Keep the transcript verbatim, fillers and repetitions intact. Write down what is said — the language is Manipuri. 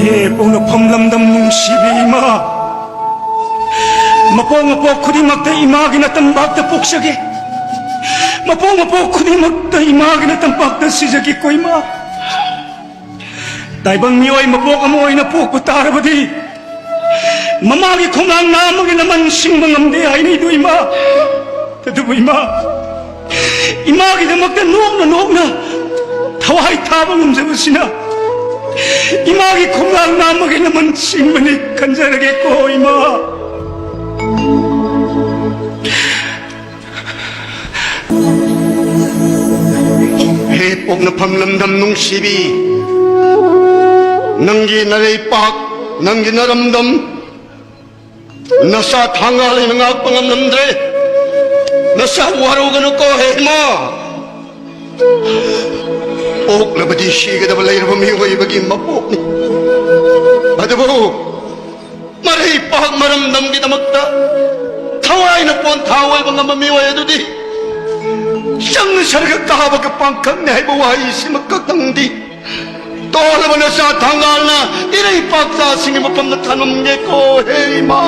ꯍꯦ ꯄꯣꯛꯅꯐꯝ ꯂꯝꯗꯝ ꯅꯨꯡꯁꯤꯕꯤ ꯏꯃꯥ, ꯃꯄꯣꯛ ꯃꯄꯣꯛ ꯈꯨꯗꯤꯡꯃꯛꯇ ꯏꯃꯥꯒꯤ ꯅꯇꯝꯄꯥꯛꯇ ꯄꯣꯛꯆꯒꯦ꯫ ꯃꯄꯣꯛ ꯃꯄꯣꯛ ꯈꯨꯗꯤꯡꯃꯛꯇ ꯏꯃꯥꯒꯤ ꯅꯇꯝꯄꯥꯛꯇ ꯁꯤꯖꯒꯦꯀꯣ ꯏꯃꯥ꯫ ꯇꯥꯏꯕꯪ ꯃꯤꯑꯣꯏ ꯃꯄꯣꯛ ꯑꯃ ꯑꯣꯏꯅ ꯄꯣꯛꯄ ꯇꯥꯔꯕꯗꯤ, ꯃꯃꯥꯒꯤ ꯈꯣꯡꯅꯥꯡ ꯅꯥꯝꯃꯒꯤ ꯂꯃꯟ ꯁꯤꯡꯕ ꯉꯝꯗꯦ ꯍꯥꯏꯅꯩꯗꯣ ꯏꯃꯥ꯫ ꯑꯗꯨꯕꯨ ꯏꯃꯥ, ꯏꯃꯥꯒꯤꯗꯃꯛꯇ ꯅꯣꯛꯅ ꯅꯣꯛꯅ ꯊꯋꯥꯏ ꯊꯥꯕ ꯉꯝꯖꯕꯁꯤꯅ ꯏꯃꯥꯒꯤ ꯈꯣꯡꯅꯥꯡ ꯅꯥꯝꯃꯒꯤ ꯂꯃꯟ ꯁꯤꯡꯕꯅꯤ ꯈꯟꯖꯔꯒꯦꯀꯣ ꯏꯃꯥ꯫ ꯍꯦ ꯄꯣꯛꯅꯐꯝ ꯂꯝꯗꯝ ꯅꯨꯡꯁꯤꯕꯤ, ꯅꯪꯒꯤ ꯅꯔꯩꯄꯥꯛ, ꯅꯪꯒꯤ ꯅꯔꯝꯗꯝ, ꯅꯆꯥ ꯊꯥꯡꯒꯥꯜ ꯑꯩꯅ ꯉꯥꯛꯄ ꯉꯝꯂꯝꯗ꯭ꯔꯦ꯫ ꯅꯆꯥ ꯋꯥꯔꯧꯒꯅꯨꯀꯣ ꯍꯦ ꯏꯃꯥ꯫ ꯄꯣꯛꯂꯕꯗꯤ ꯁꯤꯒꯗꯕ ꯂꯩꯔꯕ ꯃꯤꯑꯣꯏꯕꯒꯤ ꯃꯄꯣꯛꯅꯤ꯫ ꯑꯗꯨꯕꯨ ꯃꯔꯩꯄꯥꯛ ꯃꯔꯝꯗꯝꯒꯤꯗꯃꯛꯇ ꯊꯋꯥꯏꯅ ꯄꯣꯟꯊꯥ ꯑꯣꯏꯕ ꯉꯝꯕ ꯃꯤꯑꯣꯏ ꯑꯗꯨꯗꯤ ꯆꯪ ꯁꯔꯒ ꯀꯥꯕꯒ ꯄꯥꯡꯈꯛꯅꯤ ꯍꯥꯏꯕ ꯋꯥꯍꯩꯁꯤꯃ ꯈꯛꯇꯪꯗꯤ ꯇꯣꯜꯂꯕ ꯅꯆꯥ ꯊꯥꯡꯒꯥꯜꯅ ꯏꯔꯩꯄꯥꯛ ꯆꯥꯁꯤꯡꯒꯤ ꯃꯐꯝꯗ ꯊꯝꯂꯝꯒꯦꯀꯣ ꯍꯦ ꯏꯃꯥ꯫